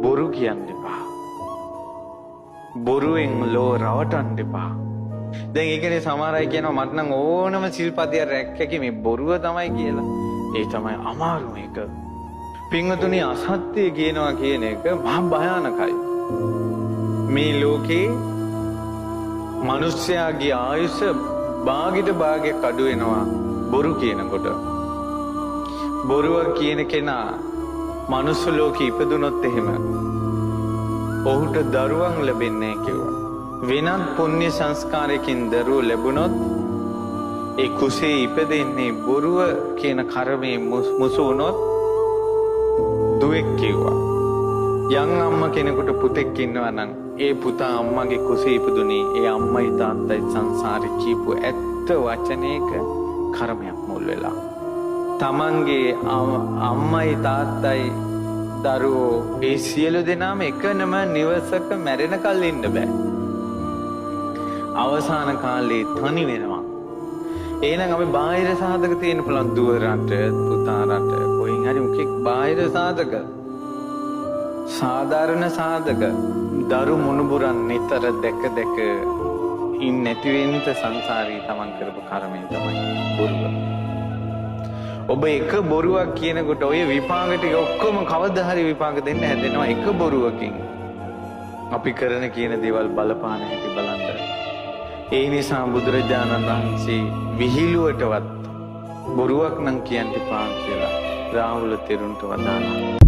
බොරු කියන්න එපා. බොරුවෙන් ලෝ රවටන්න එපා. දැන් ඒකනේ සමහර අය කියනවා මට නම් ඕනම සිල්පදයක් රැක්කකි මේ බොරුව තමයි කියලා. ඒ තමයි අමාරුම එක. පින්වතුනි, අසත්‍ය කියනවා කියන එක මහා භයානකයි. මේ ලෝකේ මිනිස්යාගේ ආයුෂ භාගෙට භාගයක් අඩු වෙනවා බොරු කියනකොට. බොරුව කියන කෙනා මනුස්ස ලෝකෙ ඉපදුනොත් එහෙම ඔහුට දරුවන් ලැබෙන්නේ නැහැ කිව්වා. වෙනත් පුණ්‍ය සංස්කාරයකින් දරුවෝ ලැබුණොත් ඒ කුසේ ඉපදෙන්නේ බොරුව කියන කර්මයේ මුසු වුණොත් දුවෙක් කිව්වා. යම් අම්මා කෙනෙකුට පුතෙක් ඉන්නවා නම් ඒ පුතා අම්මගේ කුසේ ඉපදුනේ ඒ අම්මයි තාත්තයි සංසාරේ කියපු ඇත්ත වචනයක කර්මයක් මුල් වෙලා. තමන්ගේ අම්මයි තාත්තයි දරුවෝ ඒ සියලු දෙනාම එකනම නිවසක මැරෙනකල් ඉන්න බෑ. අවසාන කාලේ තනි වෙනවා. එහෙනම් අපි බාහිර සාධක තියෙන පුළුවන්, දුව රට, පුතා රට, කොහෙන් හරි මොකෙක් බාහිර සාධක, සාධාරණ සාධක, දරු මුණුබුරන් නිතර දැක දැක ඉන්න නැති වෙන්න සංසාරේ තමන් කරපු කර්මය තමයි බොරුව. ඔබ එක බොරුවක් කියනකොට ඔය විපාක ටික ඔක්කොම කවදා හරි විපාක දෙන්න හැදෙනවා එක බොරුවකින්. අපි කරන කියන දේවල් බලපාන හැටි බලන්න. ඒ නිසා බුදුරජාණන් වහන්සේ විහිළුවටවත් බොරුවක් නම් කියන්න එපා කියලා රාහුල තෙරුන්ට වදාළා.